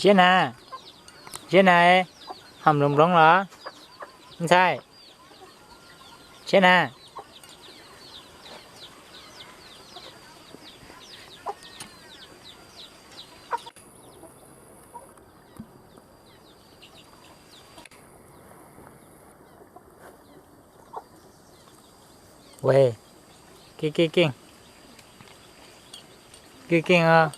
Siab na, siab na, ho nploov nploov los ntxhais, siab na. Ue, keej keej keej, keej keej os.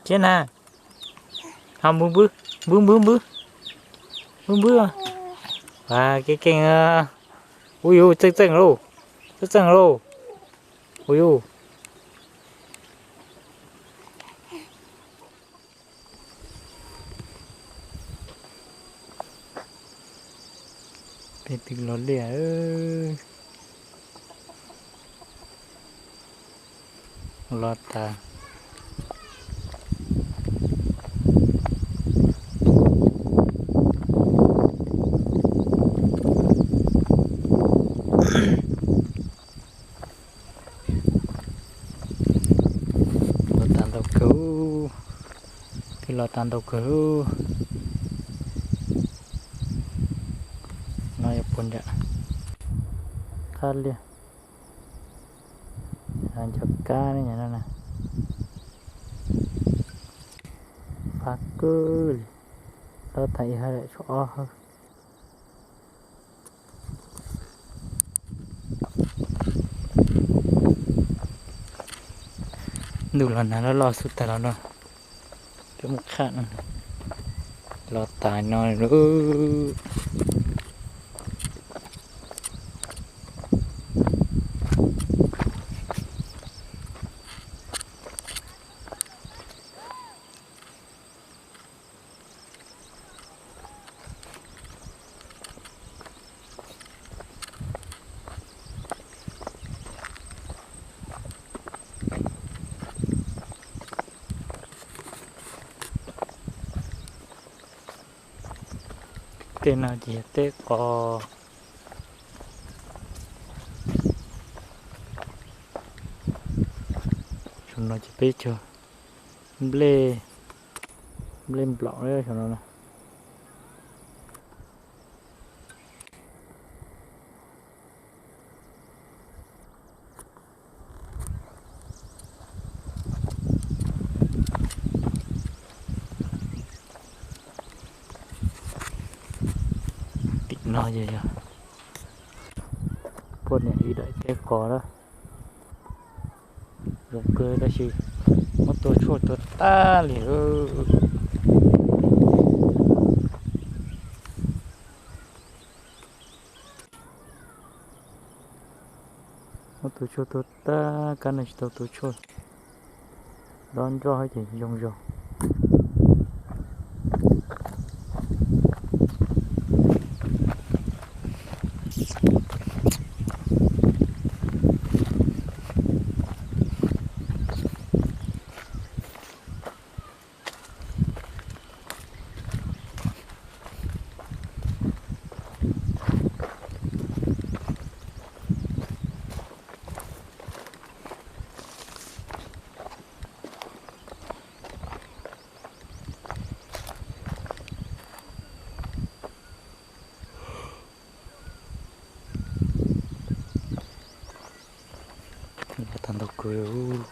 Siab na, ho npwb npwb, npwb npwb npwb, npwb npwb. Keej keej, ui yus, txeej txeej lauj, txeej txeej lauj, ui yus. Peb twb los liaj, los tas. Los tas ntau kawg, twb los tas ntau kawg. No yog puas nram qab liaj, nco kab ne no na. Fab kawg li, los tas ib hawv tshuav ob hawv. Ntuj los nag loj loj xwb tas los no, peb mus qhaj no, los tas no lauj. Tej no ces yog teb qos. Saum no ces peb cog nplej, nplej nplaum saum no. Tim no ces yog poj niam ib daim teb qos na. Zoo kawg tab sis muab tua tshuaj tua tag li. Muab tua tshuaj tua tag, kab no tsis tau tua tshuaj. Dob nroj ces zoo zog. Tag ntau kawg.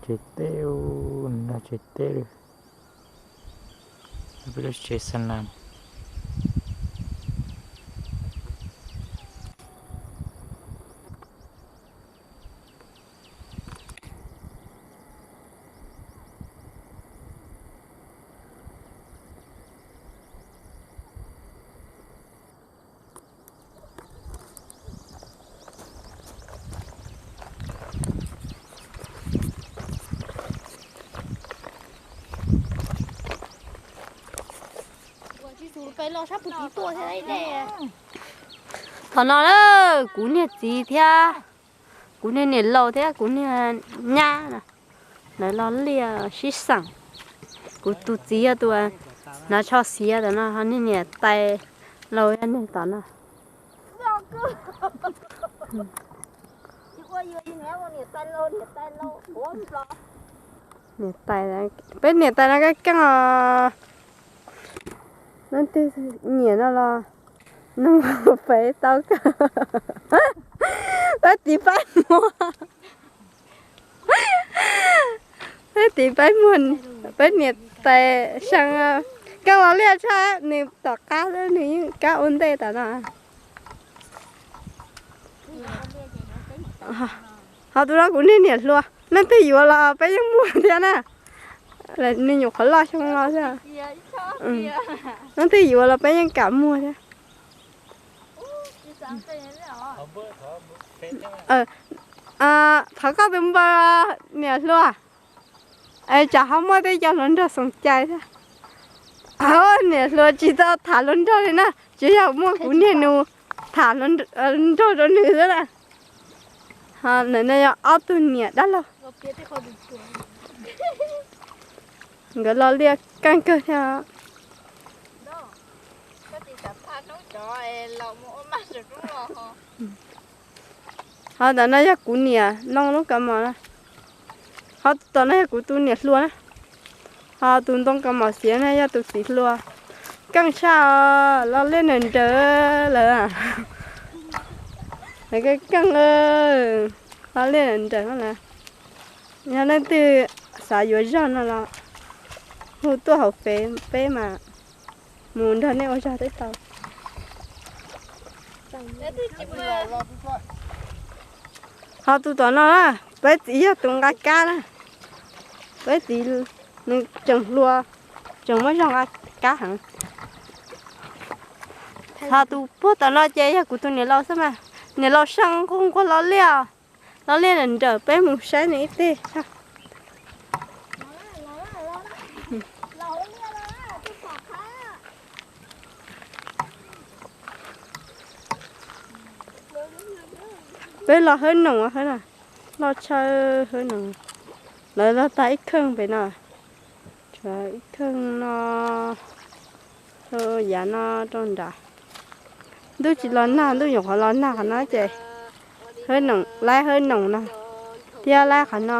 Tsev teb, no tsev teb li, peb lub tsev xa nas. Thaum no na, kuv niag txiv thiab kuv niag niam laus thiab kuv niag nyab na, lawv los liaj sib xeem. Kuv tus txiv yog tus hnav tsho xiav tom no, ho niag niam tais laus yog niag tom no. Niam tais, peb niam tais no kab keej os. Leej twg nyiam no los nug pem tau kawg. Peb tiv paib muag, peb tiv paib muag, peb niam tais Xeeb keej los liaj tshaj nws tom qab, nws yeej kab ua ntej tom no. Ho tus no kuv niag niam hluas, leej twg yuav los peb yeej muag thiab na. Nws nyuam qhuav loj xyoo no xwb. Leej twg yuav los peb yeej kam muag thiab. Thov koj tus npawb, niam hluas. Es tsam ho muaj tej co hluas nraug xoom cai thiab. Niam hluas tsis tau tham hluas nraug li na, tsuas yog muaj kuv niag nus tham hluas nraug rau nws xwb na. Ho ntawm no yog ob tug niam dab laug. Nkawd lo liaj keej kawg thiab. Ho ntawm no yog kuv niam ntoo lub kav mom na. Ho tom no yog kuv tus niam hluas na. Ho tus ntoo kav mom xiav na yog tus txiv hluas. Keej tshaj, lo liaj nrawm nrawm lawm. Keej keej, lo liaj nrawm nrawm lawm. Yog leej twg xav yuav zog no los hu tuaj hauv Fev peb mas mus nrog nej ua zog teb tau. Ho tus tom no na, peb txiv yog tus nqa kab na. Peb txiv nws tseem hluas, tseem muaj zog nqa kab heev. Ho tus puag tom no ces yog kuv tus niam laus xwb mas, niam laus Xeeb nquag nquag lo liaj, lo liaj nrawm nrawm, peb mus saib nws ib teg. Peb los hawb noom, hawb no, loj tshaj hawb noom. Lawv loj tag ib kheej pem no, tshuav ib kheej no, yav no rau nrad. Ntuj tsis los nag, ntuj nyuam qhuav los nag qhov no ces hawb noom, laib hawb noom no thiab laib qhov no.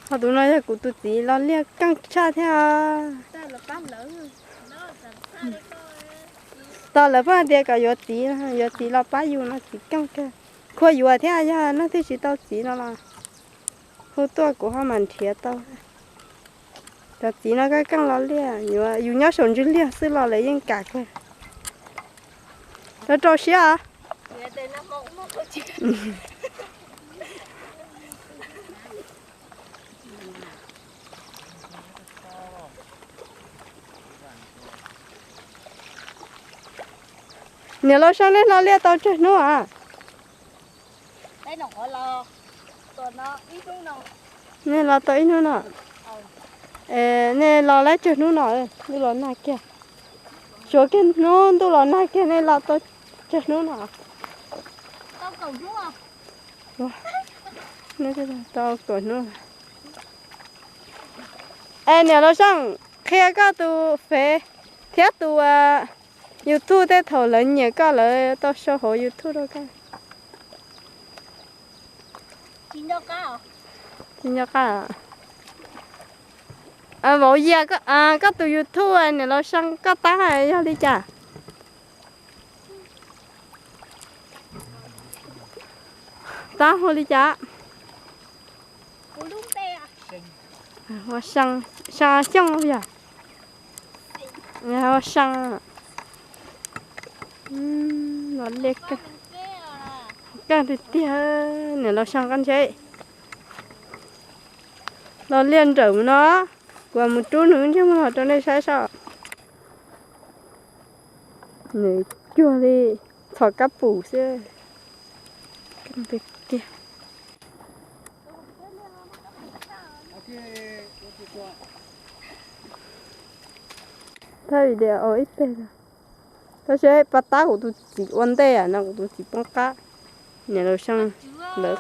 Ho tus no yog kuv tus txiv lo liaj keej tshaj thiab. Tau lawv pheej hais tias kom yuav txiv, yuav txiv los pab yus no txiv keej kawg. Khuv yuav thiab, yog leej twg tsis tau txiv no los hu tuaj kuv ho mam nrhiav tau. Cov txiv no keej keej lo liaj, yus nyob saum ntsws liag xwb los lawv yeej kam kawg. Rau rau siab os. Niam laus Xeeb, nej lo liaj tau tsawg hnub a? Nej lo tau ib hnub no. Nej lo laib tsawg hnub no, ntuj los nag kiag. Suav kiag hnub ntuj los nag kiag nej lo tau tsawg hnub no? Tau kaum hnub. Es niam laus Xeeb, qhia koj tus Fev thiab tus YouTube tej thaum lawv nyiam koj lawv tau sau hauv YouTube rau koj. Tsis nco qab. Vauv Yias, koj tus YouTube niam laus Xeeb koj tab yog li cas? Tab hu li cas? Xeeb Xyooj yog. Xeeb, los liaj keej tiag tiag, niam laus Xeeb koj ntshe los liaj nrawm mus no, kuv mus rub nws ntsej muag los rau nej saib saib. Nws cuag li txhos kab pum xwb. Keej tiag tiag. Thawj video ib teg. Tab sis pab tab kuv tus txiv ua ntej no, kuv tus txiv poob qab. Niam laus Xyooj lawv.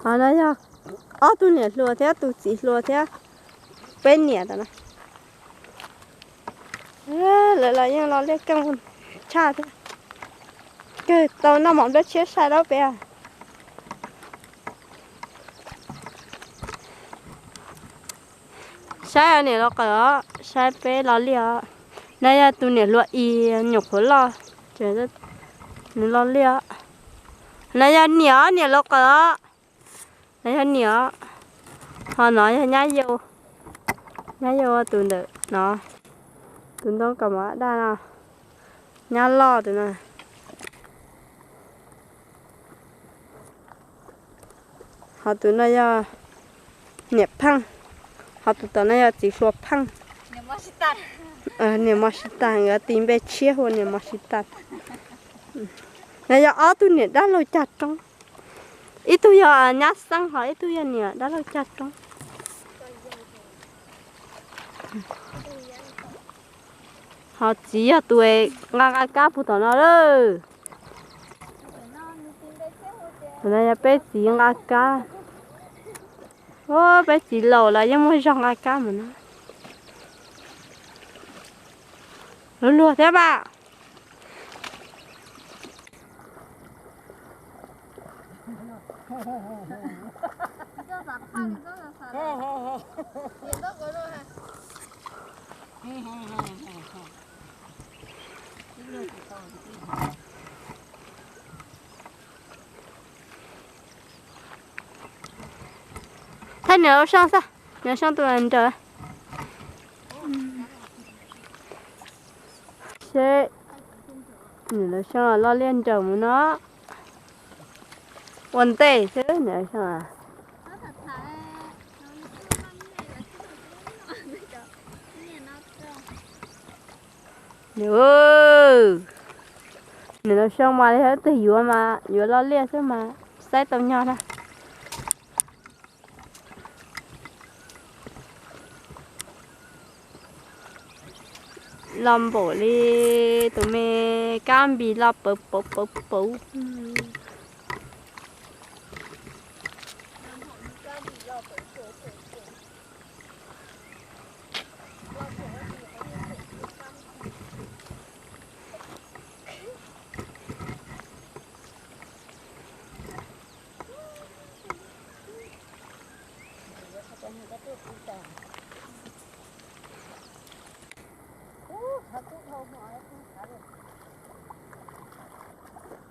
Ho no yog ob tug niam hluas thiab tus txiv hluas thiab peb niam ntawm no. Lawv los yeej lo liaj keej tshaj thiab. Kawg tau noj mov nplej tshiab sai dab peb. Saib niam laus qawm os, saib peb lo liaj os. No yog tus niam hluas ib nyuam qhuav loj, nws lo liaj. No yog niam os, niam laus qawm os. No yog niam os. Ho no yog nyab yau, nyab yau tus ntawm no, tus ntoo kaus mom daj no, nyab loj tus no. Ho tus no yog niam Pheej, ho tus tom no yog txiv hluas Pheej. Niam Mos Sis Tas, nkawd tis npe tshiab hu ua niam Mos Sis Tas. No yog ob tug niam dab laug cog roob, ib tug yog nyab Xeeb ho ib tug yog niam dab laug cog roob. Ho txiv yog tus nqa nqa kab puag tom no lawm. Tus no yog peb txiv nqa kab. Peb txiv laus los yeej muaj zog nqa kab mas no. Luag luag thiab mas. Thaij niam laus Xyooj xwb, niam laus Xyooj tus nraws. Seb, niam laus Xyooj loj liaj nraws mus no. Ua ntej xwb niam laus Xyooj. Niam laus Xyooj mas yog ib tug yuav mas yuav loj liaj xwb mas saib tau nyog na. Los npaum li tus me kab npis los pawv pawv pawv pawv.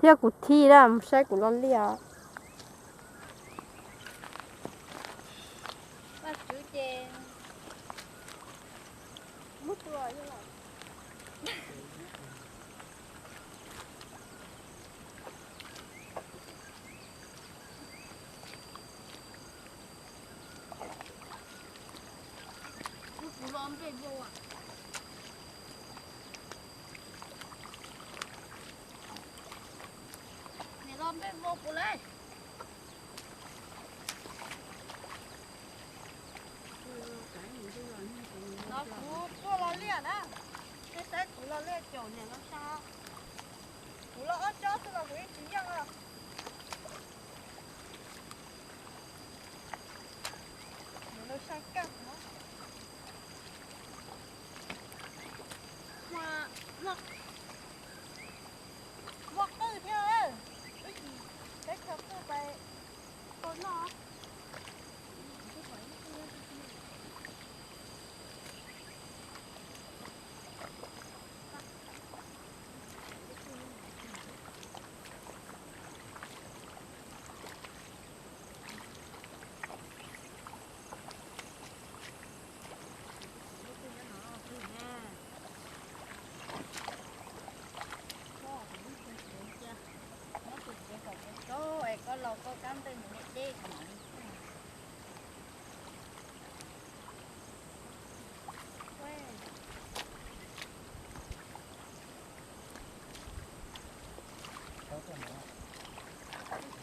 Thiab kuv thij na, mus saib kuv loj liaj. Niam los npej vau puas lawm? Los kuv tuaj los liaj na, nej saib kuv los liaj caum niam los sab. Kuv los ob tsob xwb los kuv yeej tsis yeej os. Niam los sab kaj no. Muaj qwj thiab, wb tsis teb chaws qwj pais tau noj.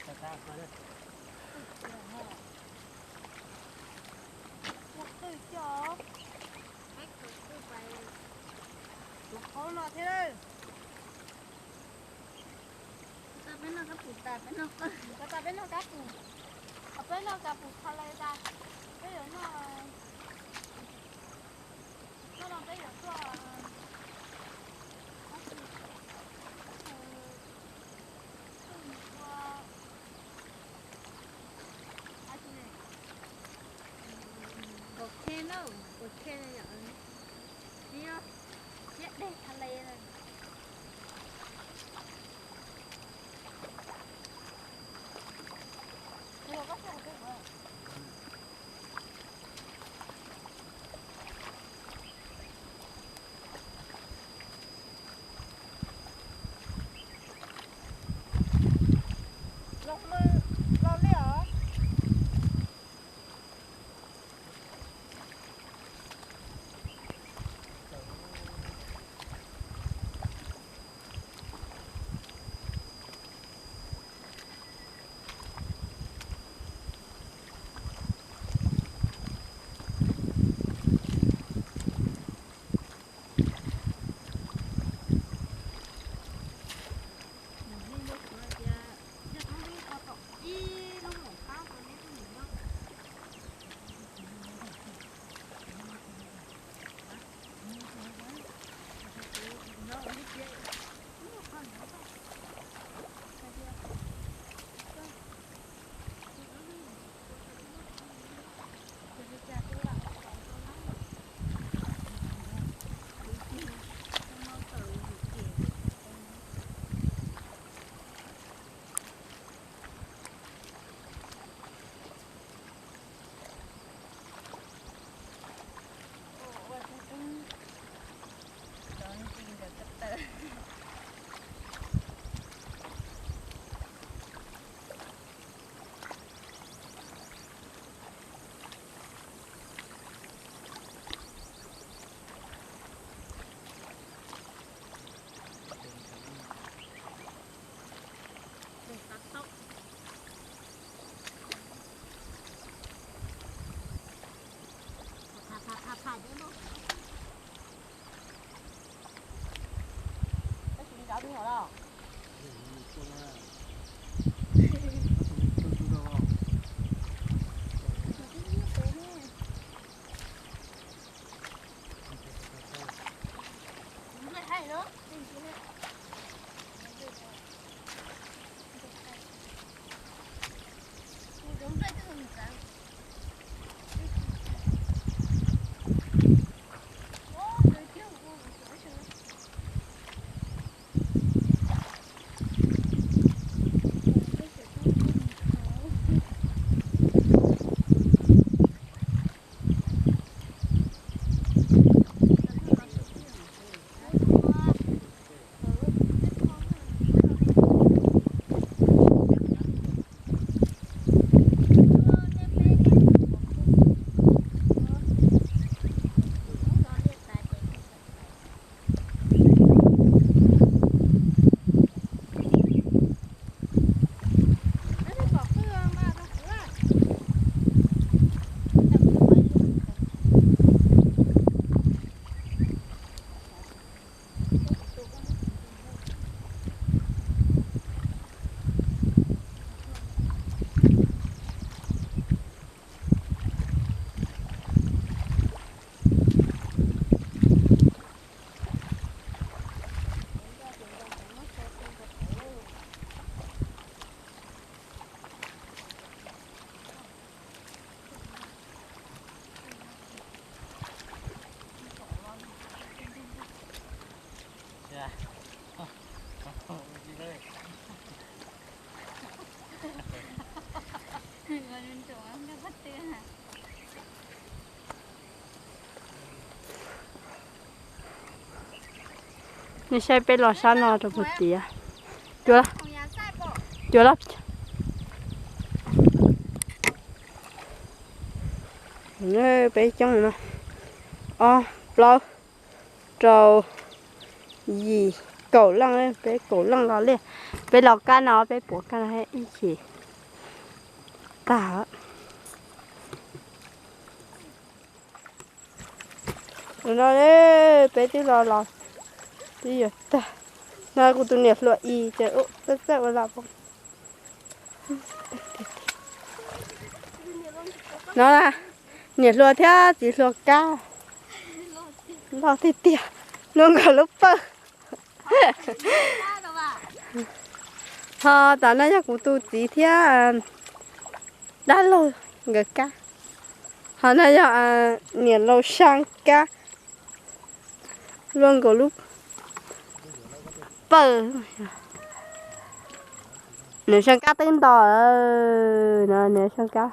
Ua qwj coj. Tus qhov no thiab. Peb noj kab pum tas, peb noj kab pum, peb noj kab pum tha lais tas, peb yuav noj, noj no peb yuav tuaj, tuaj mus ua Nkaus khe na, nkaus khe na yom. Nyob siab dej tha lais. Los mws los li os. Nej saib peb los sab no rau puag tid. Cuav, cuav los. Peb coob no. Ob, plaub, rau, yim, kaum leej, peb kaum leej los li. Peb los kab no, peb puav kab no ib chim. tag. No peb twb los los twb yuav tag. No kuv tus niam hluas i ces txawj txawj ua lam poob. No niam hluas thiab txiv hluas kab loj tiag tiag, luaj nkaus lub pawg. Ho tam no yog kuv tus txiv thiab dab laug nkawd kab. Ho no yog niam laus Xyaa kab, luaj nkaus lub pawg. Niam Xyaa kab twb nto, niam Xyaa kab,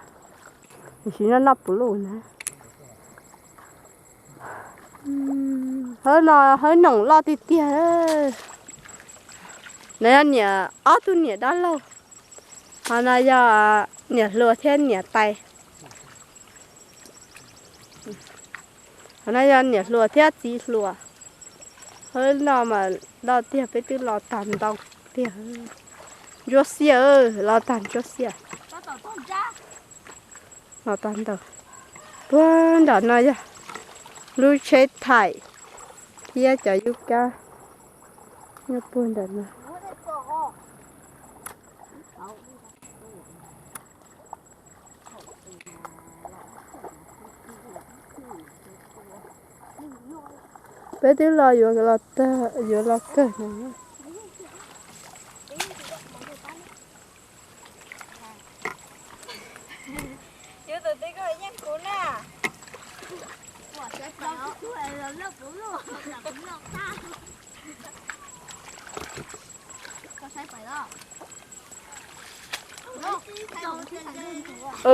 sim no noj puv luj na. Hawb no hawb noom loj tiag tiag. No yog niam, ob tug niam dab laug. Ho no yog niam hluas thiab niam tais. Ho no yog niam hluas thiab txiv hluas. Hawb no mas loj tiag, peb twb los tag ntau tiag. Ntsuab xiab, los tag ntsuab xiab. Los tag ntau. Puag nram no yog lub tsheb thaim thiab cov yub kab nyob puag nram no. Peb twb los yuav los, yuav los kawg no.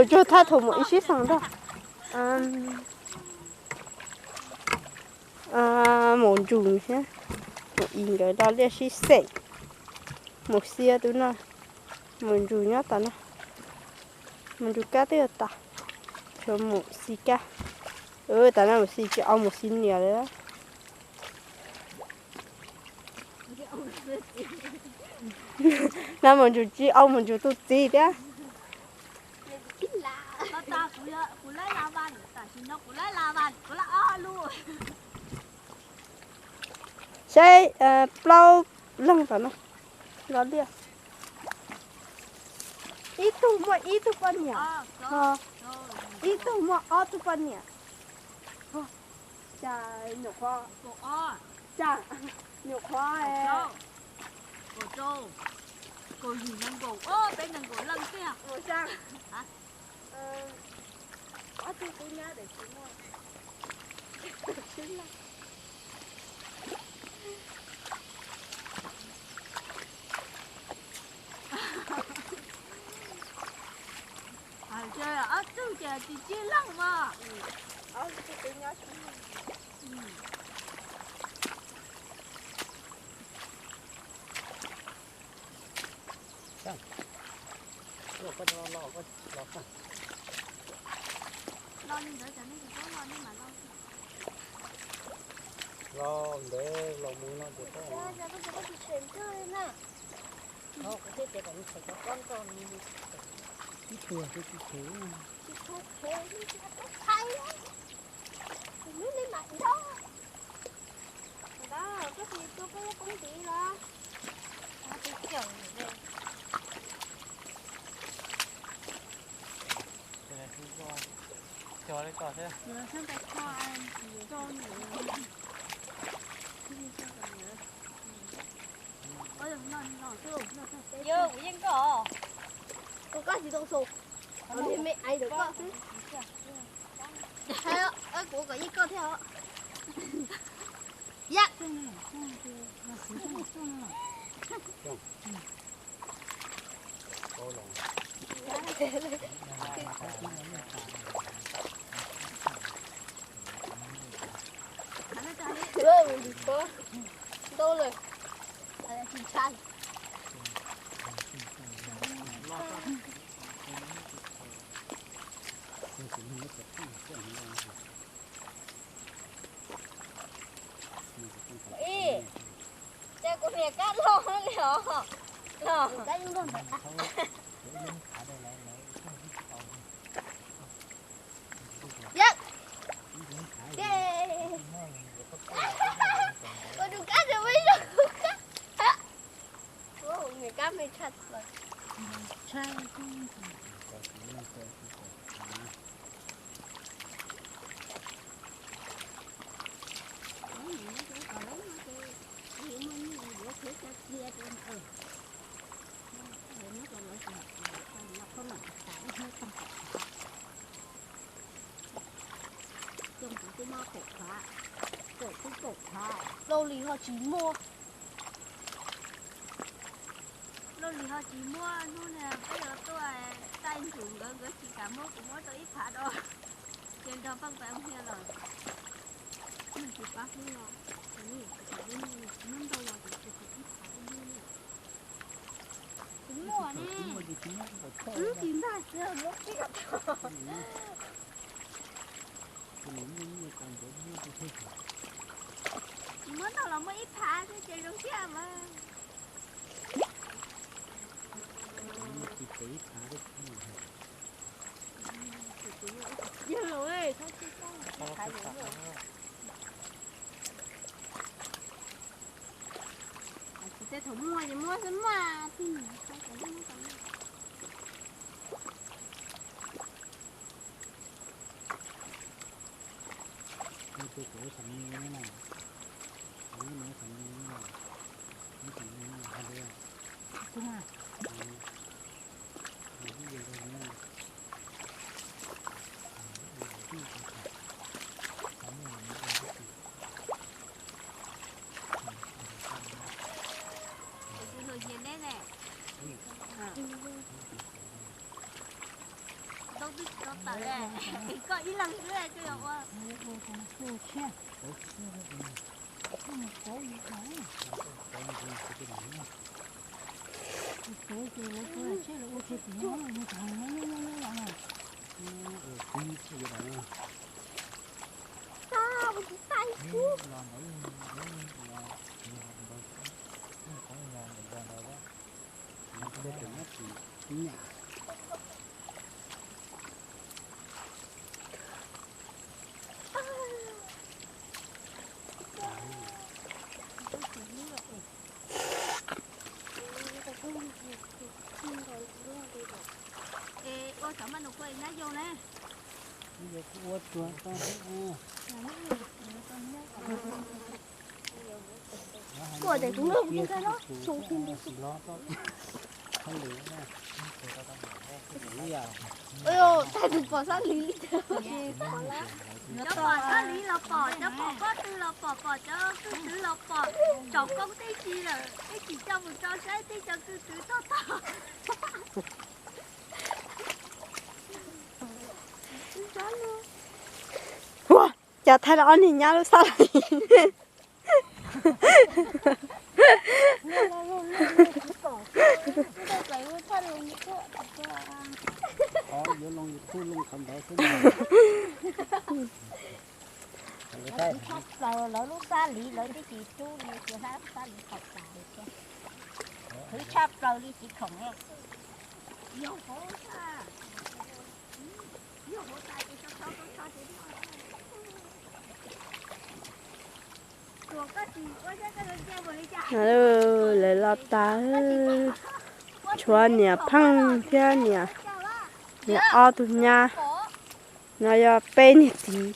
Tsuag thaj thaum mus ib sib xeem nrog Maum Ntsum thiab Maum Is nkawd los liaj sib xeem. Maum Xi tus no, Maum Ntsum nyob tas no. Maum Ntsum kab twb yuav tas, tshuav Maum Xi kab. Tam no Maum Xi tsis au Maum Xi niam lawm. No Maum Ntsum tsis au Maum Ntsum tus txiv thiab. Saib plaub leeg tom no los liaj. Ib tug muaj ib tug poj niam, ib tug muaj ob tug poj niam. Cas nyuam qhuav, cas nyuam qhuav, kaum yim nees nkaum, peb nees nkaum leej tiag. Ob tug tub nyab tsis muaj. Ob tug ces tsis tsib leej mas. Los ntev los mus no ces ib puas tsis tshev. Yog kuv yeej koj, kuv me me aiv ntawm koj xwb. Kuv kom yeej koj thiab os. Yam. Ntau lawm. Ib, ces kuv niam kab loj li os. Los. Yog. Ua tus kab tsis muaj ib zaug kab. Ua tus kab me tshaj plaws. Lauj Lis ho tsis muaj. Lauj Lis ho tsis muaj, hnub no peb yuav tuaj taij ntsum nkawd, nkawd tsis kam muab, kuv muab tau ib phav rau. Ces nrog Paj Npam mus hia lawm. Kuv muaj ne. Wb tsis npaj xwb muab kiag tau. Muab tau los muab ib phav xwb ces zoo siab mas. Yog los, ib phav. Tsis tej thaum muaj ces muab xwb mas, tij. Ntoo twb tsis tau tawm, koj ib leeg xwb twb yog ua. Es ua cov maj nus kua nyab yau ne. Kuv tes kuv lub kuv tsis nqaij los xyoo thiab nti. Tais tus pom sab li. Cov pom sab li los pom, cov pom pob tw los pom, pom cov kwj twv los pom, tsom koob teb si lawm, peb tsis coj mus tso saib peb cov kwj twv toj tog. Ua cas thaij los ob niag nyab lub sab li. Khwv tshaj plaws, lawv lub sab li lawv twb tsis rub li, tsis hab sab li thaum tas li thiab. Khwv tshaj plaws li tsis khoom li. Lawv los tas, tshuav niam Pheej thiab niam, niam ob tug nyab, no yog peb niag txiv.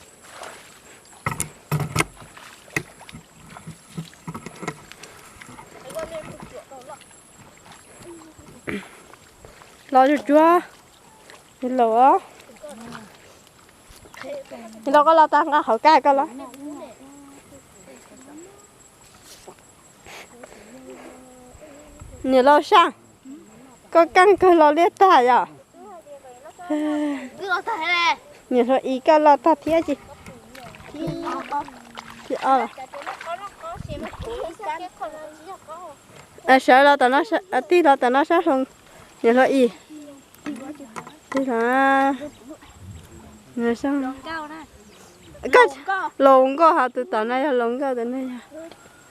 Los tsuag tsuag, niam laus os. Niam laus koj los tag nqa hauv kaj koj los. Niam laus Saj, koj keej kawg los liaj tag yom. Niam hluas Is koj los tag thiab ces. Sawv los tom no, tig los tom no saib hluas, niam hluas Is. Tig los, koj, hluas nkauj hos tus tom no yog hluas nkauj, tus no yog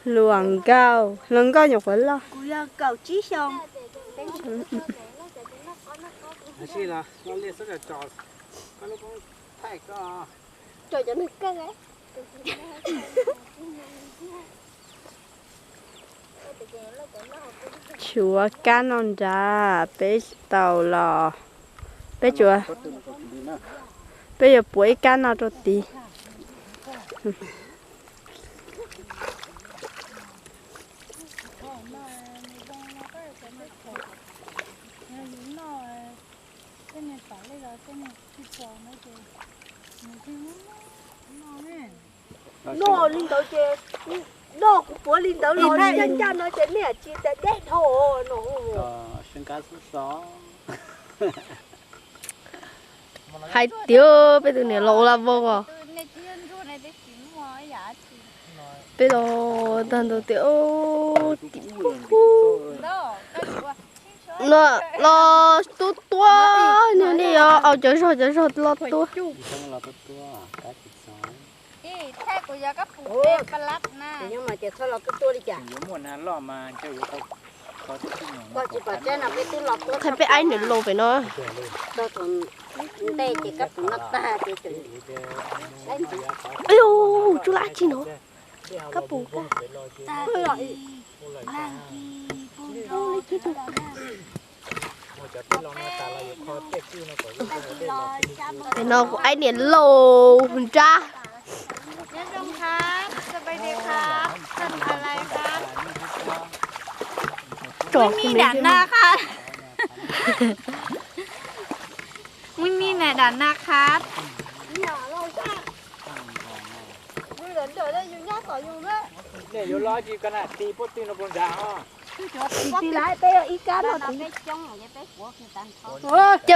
hluas nkauj, hluas nkauj nyuam qhuav loj. Tshuav kab noj nrad peb tsis tau los, peb, peb yuav puav ib kab noj rau tid. Noj li ntawd ces, noj kuv puav li ntawd los ncaj ncaj no ces nej tsis tas deb dhau no. Hais tias peb tus niam los ua laj vau os. Peb los tag ntawd tias tim pub pub no los tuab tuab, nej yog au cov zog cov zog los tuab. Qhia peb aib niam laus pem no. Ntej ces kab pum noj tag ces, ub, tsuj laj tsi no. Kab pum, pem no kuv aib niam laus nrab. ไม่มีหนามหน้าครับ ไม่มีหนามหน้าครับ Ces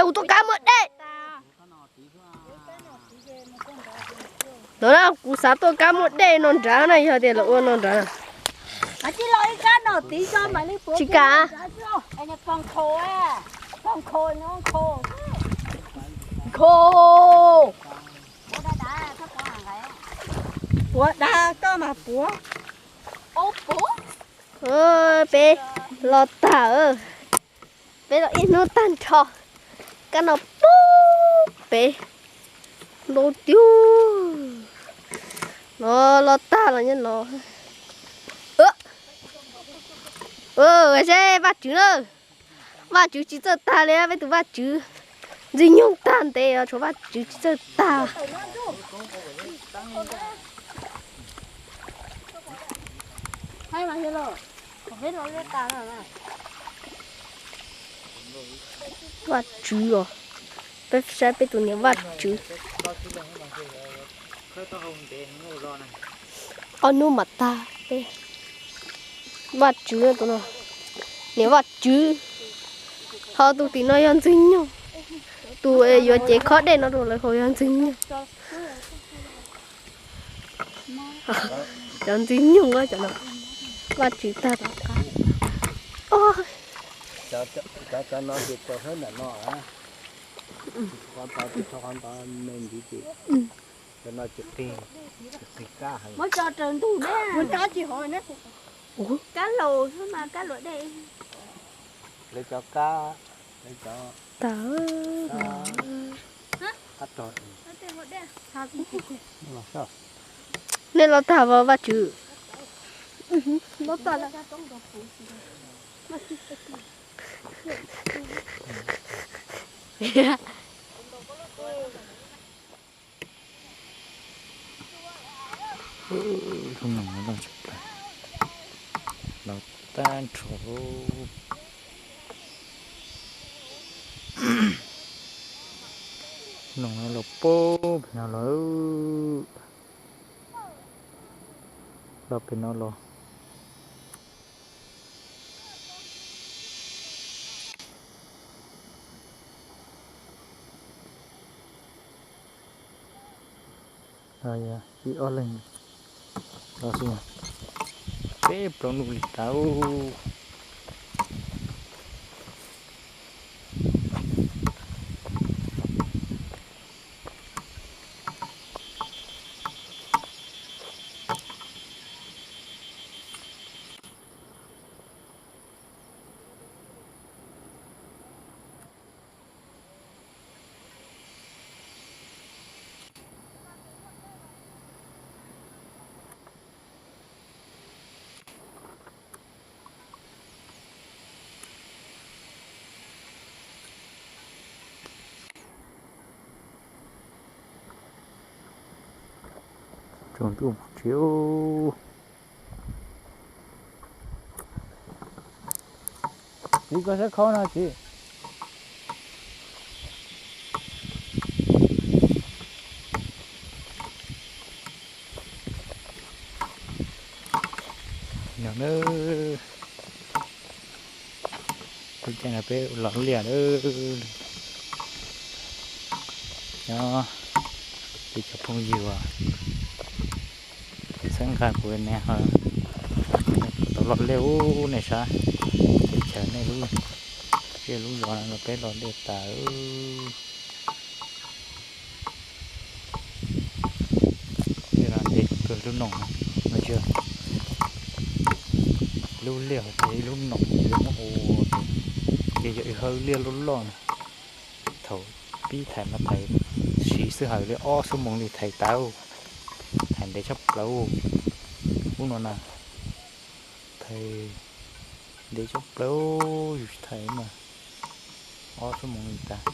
kuv tuaj kab muaj dej. No na, kuv xav tuaj kab muaj dej no nrad na, yog tias lawv ua no nrad na. Tsis kam. Nkho. Puav dag koj mas puav. Peb los tag, peb los ib hnub tag nrho, kab no pub pem ntau tiag. No los tag los nyob no. Seb Vaj Tswv na, Vaj Tswv tsis txawj tag li, peb tus Vaj Tswv ntxwg nyoog tag ntev os, tshuav Vaj Tswv tsis txawj tag. Vaj Tswv os, peb saib peb tus niam Vaj Tswv. Ob hnub mam tag peb. Vaj Tswv tus no, niam Vaj Tswv, ho tus tim no yog ntxwg nyoog, tus yuav cev khob dej no rau lawv haus yog ntxwg nyoog. Cov ntxwg nyoog cov no, Vaj Tswv tag tom qab. Muab tso raws ntug na. Kab laus xwb mas kab luam dej. Lawv cov kab, lawv cov, tag. Nej los tag, Vaj Tswv. Lub noog no los tag nrho. Noog no los puag pem no lawm. Los pem no los. Ib ob leeg los xwb, peb plaub nus li tau. Tsaus ntuj mus tsev. Txiv, koj saib khau no txiv. No na, lub caij no peb los liaj na. Nyob li cov phooj ywg uas txhawb nqa kuv ne ho tau los liaj ub nej saib, teb chaws nej lub zej lub zos no los peb los liaj tas. Liaj no ntev kawg lub noog no, lub liaj hauv ces ib lub noog ces muab ua ces yog ib hawv liaj loj loj na. Thaum pib thaiv mas thaiv siv xwb hawm li ob xuab moos li thaiv tas. Thaiv ntev tshaj plaws. Ub no na, thaiv ntev tshaj plaws, yus thaiv mas ob xuab moos li tas.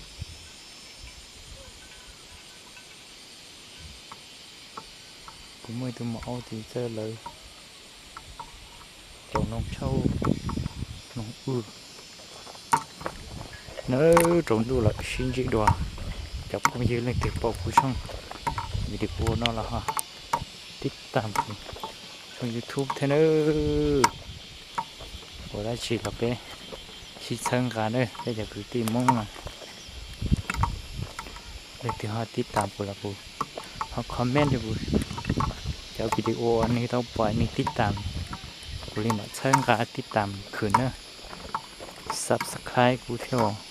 Kuv muaj ib tug maum aub tiv txawj lawv cov noog tshauj, noog w. Nawb, tsaus ntuj lawm, sib ntsib dua. Cov phooj ywg leej twg pom kuv tshooj video no los ho tib tag kuv tshooj YouTube thiab nawb. Ua dab tsi los peb sib txhawb nqa nawb peb cov kwv tij Hmoob no. Leej twg ho tib tag kuv los kuv ho comment rau kuv cov video uas nej tau pom nej tib tag, kuv li mam txhawb nqa tib tag khwm na. Subscribe kuv thiab.